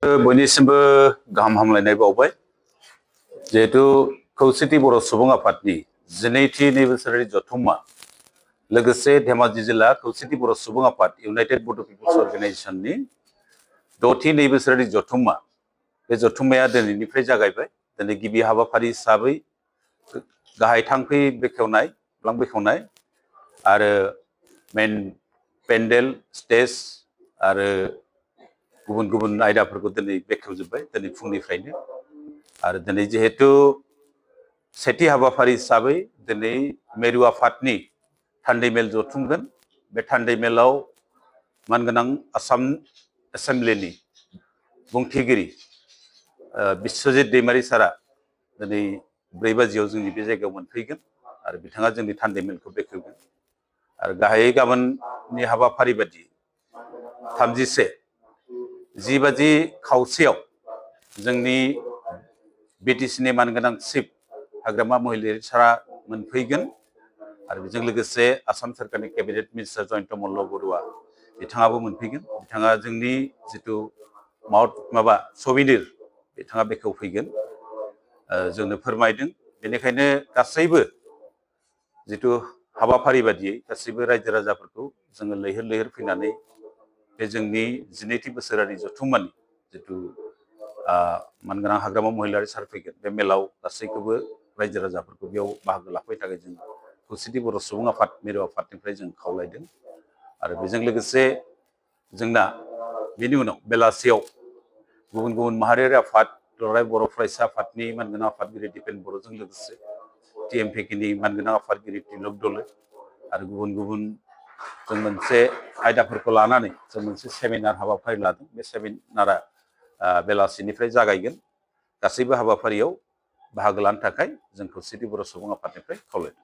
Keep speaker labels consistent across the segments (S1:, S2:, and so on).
S1: बयनिसिमबो गाहाम हामलायनाय बावबाय जिहेतु खौसेथि बर' सुबुं आफादनि 12थि नैबोसोरारि जथुम्मा लोगोसे धेमाजि जिल्ला खौसेथि बर' सुबुं आफाद इउनाइटेड बड' पिपल्स अर्गेनाइजेशननि 6थि नैबोसोरारि जथुम्मा बे जथुम्माया दिनैनिफ्राय जागायबाय। दिनै गिबि हाबाफारि हिसाबै गाहाय थांखि बेखेवनाय प्लान बेखेवनाय आरो मेन पेन्डेल स्टेज आरो गुबुन गुबुन आयदाफोरखौ दिनै बेखेवजोब्बाय दिनै फुंनिफ्रायनो। आरो दिनै जिहेतु सेथि हाबाफारि हिसाबै दिनै मेरु आफादनि थान्दै मेल जथुमगोन। बे थान्दै मेलाव मानगोनां आसाम एसेम्ब्लिनि बुंथिगिरि बिश्वजित दैमारि सारा दिनै 4 बाजियाव जोंनि बे जायगायाव मोनफैगोन आरो बिथाङा जोंनि थान्दै मेलखौ बेखेवगोन। आरो गाहायै गाबोननि हाबाफारि बायदि 10 बाजि खावसेयाव जोंनि बिटिसिनि मानगोनां चिफ हाग्रामा महिलारि सारा मोनफैगोन आरो बेजों लोगोसे आसाम सोरखारनि केबिनेट मिनिस्टार जयन्त मल्ल बरुवा बिथाङाबो मोनफैगोन। बिथाङा जोंनि जिथु सबिनिर बिथाङा बेखेवफैगोन जोंनो फोरमायदों। बेनिखायनो गासैबो जिथु हाबाफारि बादियै गासैबो रायजो राजाफोरखौ जोङो लैहोर लैहोर फैनानै बे जोंनि 12थि बोसोरारि जथुम्मानि जिथु मानगोनां हाग्रामा महिलारि सार फैगोन बे मेलाव गासैखौबो रायजो राजाफोरखौ बेयाव बाहागो लाफैनो थाखाय जों खौसेथि बर' सुबुं आफाद मिरु आफादनिफ्राय जों खावलायदों। आरो बेजों लोगोसे जोंना बेनि उनाव बेलासियाव गुबुन गुबुन माहारियारि आफाद दुलाराय बर' फरायसा आफादनि मानगोनां आफादगिरि दिपेन बर'जों लोगोसे TMPKनि मानगोनां आफादगिरि तिलक दले आरो गुबुन गुबुन जों मोनसे आयदाफोरखौ लानानै जों मोनसे सेमिनार हाबाफारि लादों। बे सेमिनारा बेलासिनिफ्राय जागायगोन। गासैबो हाबाफारियाव बाहागो लानो थाखाय जों खौसेथि बर' सुबुं आफादनिफ्राय खावलायदों।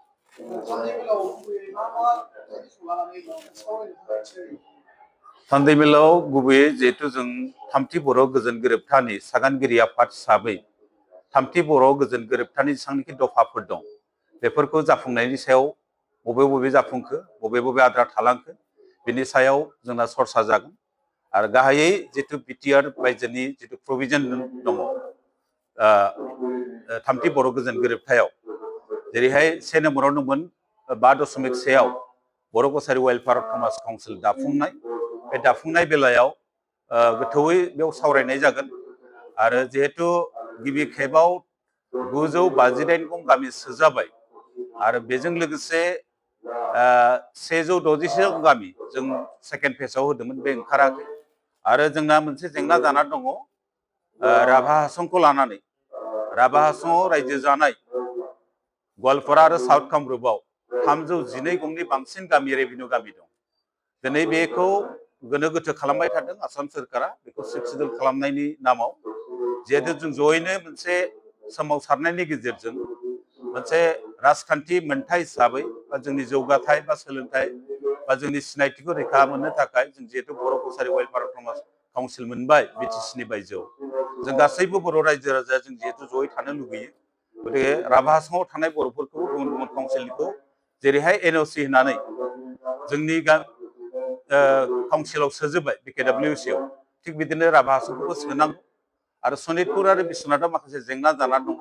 S1: थान्दै मेलाव गुबैयै जिहेतु जों 3थि बर' गोजोन गोरोबथानि सागानगिरि आफाद हिसाबै 3थि बर' गोजोन गोरोबथानि जेसेबांनाखि दफाफोर दं बेफोरखौ जाफुंनायनि सायाव बबे जाफुंखो बबे आद्रा थालांखो बिनि सायाव जोंना सरसा जागोन। आरो गाहायै जिथु बिटिआर रायजोनि जिथु प्रभिजन दङ 3थि बर' गोजोन गोरोबथायाव जेरैहाय 1 नम्बराव दंमोन 5.1 बर' कसारि वेलफेयार समाज काउन्सिल दाफुंनाय। बे दाफुंनाय बेलायाव गोथौयै बेयाव सावरायनाय जागोन। आरो जिहेतु गिबि खेबाव 959 गामि सोजाबाय आरो बेजों लोगोसे 160 गामि जों सेकेन्ड फेजआव होदोंमोन बे ओंखाराखै। आरो जोंना मोनसे जेंना जाना दङ राभा हासंखौ लानानै। राभा हासंआव रायजो जानाय गवालपारा आरो साउथ कामरुपआव 312 गंनि बांसिन गामि रेभिनिउ गामि दं। दिनै बेखौ गोनो गोथो खालामबाय थादों आसाम सोरखारा बेखौ सिडुल खालामनायनि नामाव। जिहेतु जों जयैनो मोनसे सोमावसारनायनि गेजेरजों मोनसे राजखान्थि मोनथाय हिसाबै बा जोंनि जौगाथाय बा सोलोंथाइ बा जोंनि सिनायथिखौ रैखा मोननो थाखाय जों जिहेतु बर' कसारि वेलफेयार काउन्सिल मोनबाय बिटिसिनि बायजोआव जों गासैबो बर' रायजो राजा जों जिहेतु जयै थानो लुगैयो। गतिके राभा हासंआव थानाय बर'फोरखौ गुबुन गुबुन काउन्सिलखौ जेरैहाय NOC होनानै जोंनि काउन्सिलाव सोजोबबाय BKWCआव थिग बिदिनो राभा हासंखौबो सोनांगौ। आरो सनितपुर आरो बिश्वनाथाव माखासे जेंना जाना दं।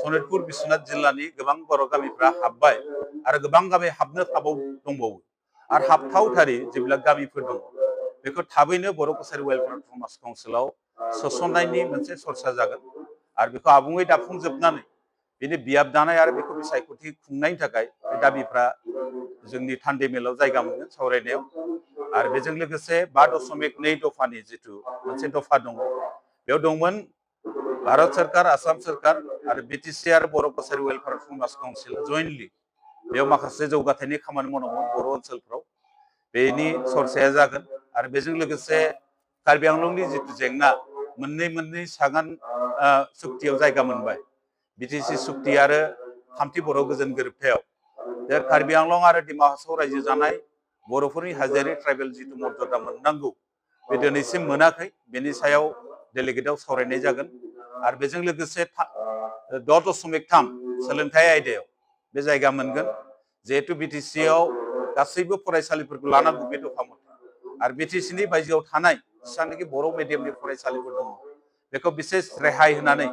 S1: सनितपुर बिश्वनाथ जिल्लानि गोबां बर' गामिफ्रा हाबबाय आरो गोबां गामि हाबनो दंबावो आरो हाबथावथारि जेब्ला गामिफोर दङ बेखौ थाबैनो बर' कसारि वेलफेयार समाज काउन्सिलाव सोसननायनि मोनसे सरसा जागोन। आरो बेखौ आबुङै दाफुंजोबनानै बेनि बियाब दानाय आरो बेखौ बिसायख'थि खुंनायनि थाखाय बे दाबिफ्रा जोंनि थान्दै मेलाव जायगा मोनगोन सावरायनायाव। आरो बेजों लोगोसे 5.2 दफानि जिथु मोनसे दफा दङ बेयाव दंमोन भारत सरकार आसाम सरकार आरो बिटिसि आरो बर' कसारि वेलफेयार समाज काउन्सिल जयेन्टलि बेयाव माखासे जौगाथायनि खामानि मावनांगौ बर' ओनसोलफ्राव बेनि सरसाया जागोन। आरो बेजों लोगोसे कार्बि आंलंनि जिथु जेंना मोननै सागान सुक्तियाव जायगा मोनबाय बिटिसि सुक्ति आरो 3थि बर' गोजोन गोरोबथायाव बे कार्बि आंलं आरो डिमा हासाव रायजो जानाय बर'फोरनि हाजोआरि ट्राइबेल जिथु मर्यादा मोननांगौ बे दिनैसिम मोनाखै। बेनि सायाव डेलिगेटआव सावरायनाय जागोन। आरो बेजों लोगोसे 6.3 सोलोंथाइ आयदायाव बे जायगा मोनगोन। जिहेतु बिटिसिआव गासैबो फरायसालिफोरखौ लानांगौ बे दफा मथे आरो बिटिसिनि बायजोआव थानाय जेसेबांनाखि बर' मिडियामनि फरायसालिफोर दङ बेखौ बिसेस रेहाय होनानै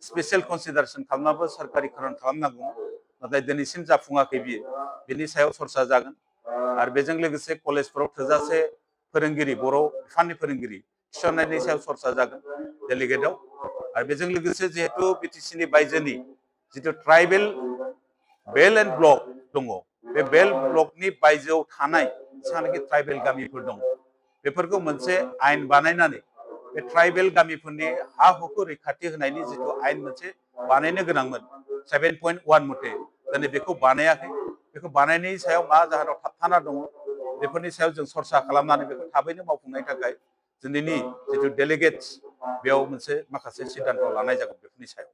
S1: स्पेसियेल कनसिडारेसन खालामनाबो सोरखारिकरन खालामनांगौ नाथाय दिनैसिम जाफुङाखै बियो बिनि सायाव सरसा जागोन आरो बेजों लोगोसे कलेजफोराव थोजासे फोरोंगिरि बर' बिफाननि फोरोंगिरि थिसननायनि सायाव सरसा जागोन डेलिगेटआव आरो बेजों लोगोसे जिहेतु बिटिसिनि बायजोनि जिथु ट्राइबेल बेल एन्ड ब्लक दङ बे बेल ब्लकनि बायजोआव थानाय जेसेबांनाखि ट्राइबेल गामिफोर दङ बेफोरखौ मोनसे आयेन बानायनानै बे ट्राइबेल गामिफोरनि हा हुखौ रैखाथि होनायनि जिथु आयेन मोनसे बानायनो गोनांमोन 7.1 मथे दिनै बेखौ बानायाखै बेखौ बानायनायनि सायाव मा जाहोनाव थाबथाना दङ बेफोरनि सायाव जों सरसा खालामनानै बेखौ थाबैनो मावफुंनायनि थाखाय दिनैनि जिथु डेलिगेट्स बेयाव मोनसे माखासे सिद्धान्त लानाय जागोन बेफोरनि सायाव